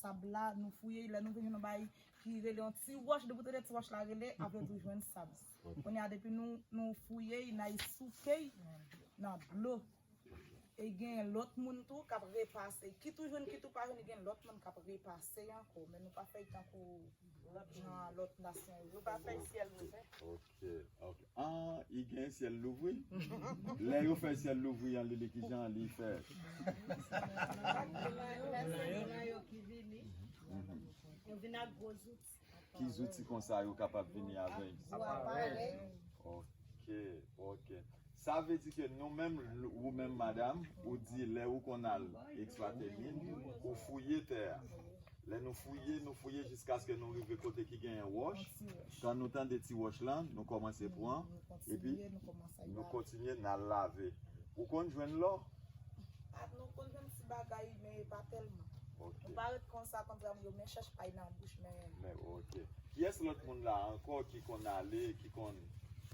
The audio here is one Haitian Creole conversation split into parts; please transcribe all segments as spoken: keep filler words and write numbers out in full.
sab la, nou fouye, lè nou vin jwenn yon bagay ki rele yon ti wòch, depi w tande ti wòch la rele, apre tou jwenn sab. Kounye a, depi nou, nou fouye, n a souke nan dlo. E gen lòt moun tou k ap repase. Kit ou jwenn, kit ou pa jwenn, gen lòt moun k ap repase ankò. Men nou pa fè l tankou jan lòt nasyon yo. Nou pa fè syèl louvri. Ok, ok. Ah, i gen syèl louvri? Lè yo fè syèl louvri an, Lili, ki jan li fè? Sa se moun yo ki vini. Yo vin ak gwo zouti. Ki zouti konsa yo kapab vini avèk? Gwo aparèy. Ok, ok. Sa vle di ke nou menm, ou menm, madam, ou di lè ou konn al eksplwate min, ou fouye tè a. Lè nou fouye, nou fouye jiskaske nou rive kote ki genyen wòch. Kan nou tande ti wòch lan, nou kòmanse pran, epi nou kontinye, n al lave. Ou konn jwenn lò? Ah, nou konn jwenn ti bagay, men pa tèlman. Ok. Nou pa ret konsa, konsa, yo men chèch pay nan bouch, men. Men, ok. Kiyès lòt moun la ankò ki konn ale, ki konn,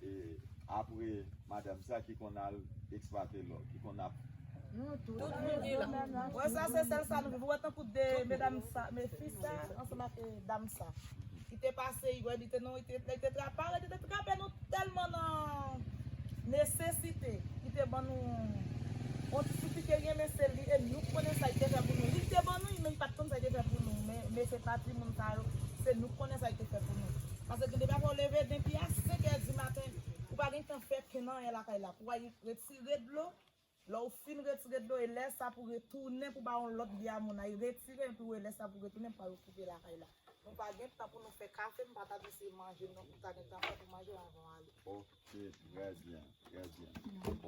e, apre madanm sa, ki konn al eksplwate lò, ki konn ap... Nou tout. Tout moun ki la. Wè, sa se sèl sa nou viv. Ou wè tankou de medam sa, men fi sa, ansanm ak, e, dam sa. Ki te pase, li wè, li te non, li te, li te trape, li te trape nou tèlman nan nesesite, li te ban nou yon ti sou pike, men se li, e nou k konnen sa li te fè pou nou. Li te ban nou, men li pa t konn sa li te fè pou nou. Men, men se pa timoun sa yo, se nou k konnen sa li te fè pou nou. Paske gen de pafwa w leve depi a senk è di maten, ou pa gen tan fè kenn anyen lakay la. Pou w al retire dlo, lè w fin retire dlo, e lè sa pou retounen pou ba yon lòt byè a moun nan, e retire, epi w e lè sa pou retounen pou al okipe lakay la. Nou pa gen tan pou nou fè kafe, m pa ta di se manje nou ta gen tan fè pou manje avan w ale. Ok, trè byen, trè byen.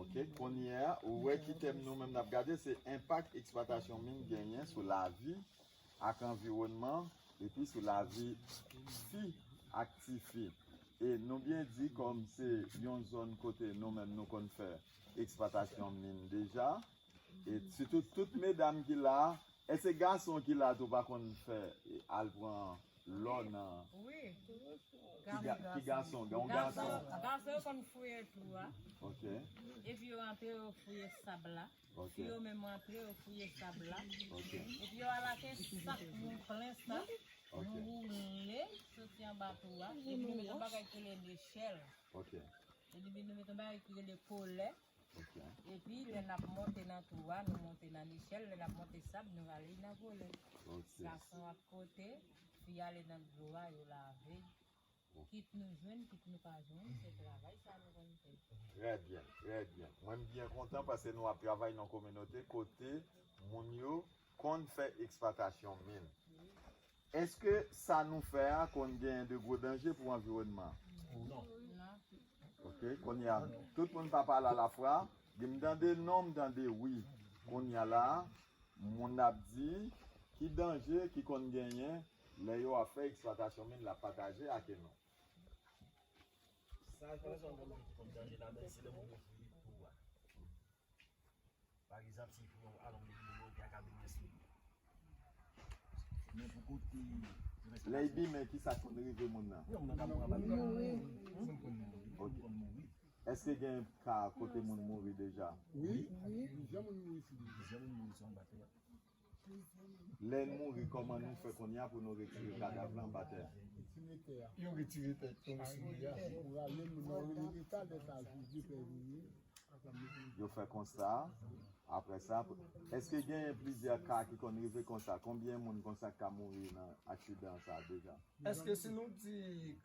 Ok, kounye a, ou wè ki tèm nou menm n ap gade, se enpak eksplwatasyon min genyen sou lavi ak anviwònman, epi sou lavi fi ak tifi. E nou byen di kòm se yon zòn kote nou menm nou konn fè eksplwatasyon min deja. E sitou tout medam ki la, èske gason ki la tou pa konn fè, e, al pran lò nan... Wi. Ki ga-, ki gason? Gen yon gason. Gason, gason yo konn fouye twou a. Ok. Epi yo antre, yo fouye sab la. Ok. Fi yo menm antre, yo fouye sab la. Ok. Epi yo al ak yon sak moun plen sab. Ok. Nou woule, soti anba twou a. Epi nou met yon bagay ki rele nechèl. Ok. Epi nou met yon bagay ki rele kolè. Ok. Epi lè n ap monte nan twou a, nou monte nan nechèl. Lè n ap monte sab, nou rale nan kolè. Ok. Gason ap kote, fi ale nan dlo a, yo lave. Kit nou jwenn, kit nou pa jwenn, se travay sa nou konn fè. Trè byen, trè byen. Mwen, m byen kontan paske nou ap travay nan kominote kote moun yo konn fè eksplwatasyon min. Èske sa nou fè a konn genyen de gwo danje pou anviwònman an? Non. Ok, kounye a, tout moun pa pale alafwa. M tande non, m tande wi. Kounye a la, moun ap di ki danje ki konn genyen lè yo ap fè eksplwatasyon min, l ap pataje ak nou. Sa, pa egzanp, moun ki konn danje ladan, se lè moun yo fouye twou a. Pa egzanp, si fouye yon alonm de moun, yo ka vin sou li. Men pou kote... Lè l bimen, kisa k konn rive moun nan? Yon moun nan ka mouri anba li. Moun konn mouri. Moun konn mouri. Èske gen ka kote moun mouri deja? Wi, wi, plizyè moun mouri sou li. Plizyè moun mouri sou anba tè a. Lè l mouri, kòman nou fè kounye a pou nou retire kadav la anba tè a? Yo retire tèt tonbe sou li a. Yo rale moun nan, yo rele ta lè sa, Jezi fè vini. Yo fè konsa. Apre sa, èske genyen plizyè ka ki konn rive konsa? Konbyen moun konsa k ka mouri nan aksidan sa deja? Èske si nou di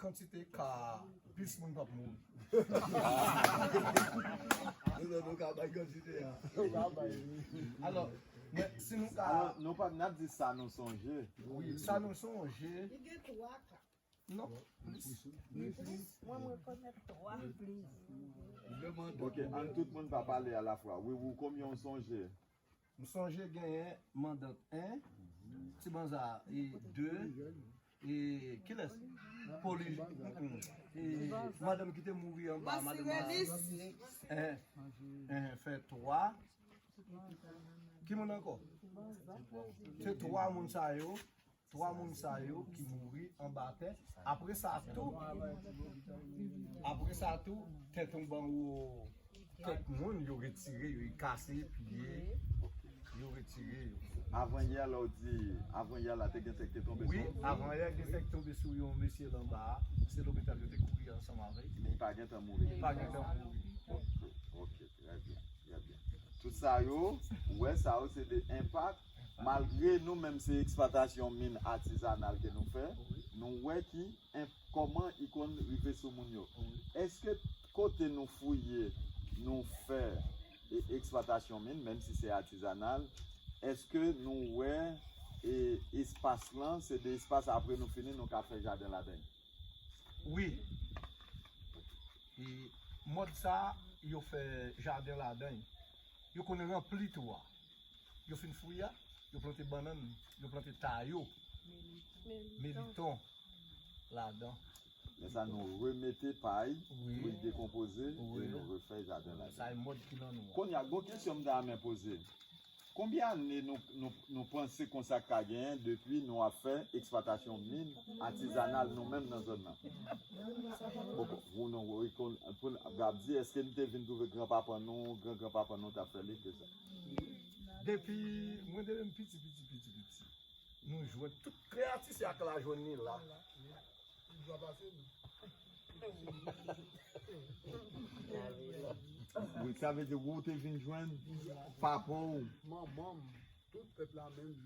kantite ka, plis moun p ap mouri? Nou, nou ka bay kantite a. Nou ka bay, wi. Alò, men si nou ka... Alò, nou pa, n ap di sa nou sonje. Wi, sa nou sonje. Li gen twa ka. Non, plis. Li plis. Mwen, mwen rekonèt twa. Li plis. Ok, ann tout moun pa pale alafwa. Wiwou, konbyen w sonje? M sonje genyen Mandant en, Ti Banza, e, de, e, kilès? Poli, mm, mm. E, madanm ki te mouri anba, madanm Masirelis. Eh, eh, fè twa. Ki moun ankò? Se twa moun sa yo. Twa moun sa yo ki mouri anba tè. Apre sa tou, apre sa tou, tèt anba wo, kèk moun yo retire yo, yo kase, piye, yo retire yo. Avan yè la, w di, avan yè la, te gen sèk te tonbe sou ou? Wi, avan yè, gen sèk tonbe sou yon mesye l anba a. Se lopital yo te kouri ansanm avè l. Men li pa gentan mouri. Li pa gentan mouri. Ok, ok, trè byen, trè byen. Tout sa yo, ou wè, sa yo se de enpak. Malgre nou menm se eksplwatasyon min atizanal ke nou fè, nou wè ki en- kòman i konn rive sou moun yo. Èske kote nou fouye, nou fè e- eksplwatasyon min, menm si se atizanal, èske nou wè e espas lan, se de espas apre nou fini, nou ka fè jaden ladan l? Wi. E mòd sa, yo fè jaden ladan l. Yo konn ranpli tou a. Yo fin fouye a, yo plante bannann, yo plante tayo, meliton ladan. Lè sa nou remete pay pou l dekonpoze e nou refè jaden ladan. Sa e mòd ki nan nou an. Kounye a, gon kesyon m ta renmen poze. Konbyen ane nou, nou, nou panse konsa k ka genyen depi nou ap fè eksplwatasyon min atizanal nou menm nan zòn nan? Bon, bon, nou, nou, pou n ap di, èske n te vin twouve granpapa nou, gran granpapa nou t ap fè li ke sa? Depi mwen, depi m piti, piti, piti, piti, nou jwenn tout kreyati se ak la jwenn li la. Li dwa pase nou. Wi, sa vle di ou te vin jwenn papa w. Manman m, tout pèp la menm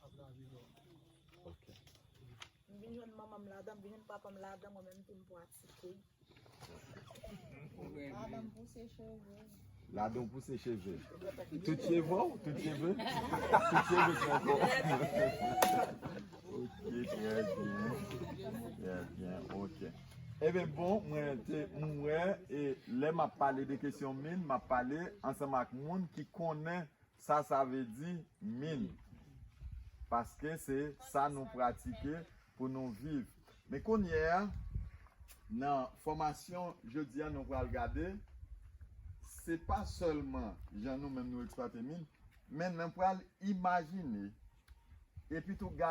ap lave lò. Ok. M vin jwenn manman m ladan, m vin jwenn papa m ladan, mwen menm tou m pratike. Ladan m pouse cheve. Ladan w pouse cheve. Tout cheve w? Tout cheve? Tout cheve poko. Ok, trè byen. Trè byen, ok. Ebyen, bon, mwen te, mwen, e lè m ap pale de kesyon min, m ap pale ansanm ak moun ki konnen sa sa vle di min. Paske se sa nou pratike pou nou viv. Men kounye a, nan fòmasyon jodi a, nou pral gade, se pa sèlman jan nou menm nou eksplwate min, men nou pral imajine, epi tou gade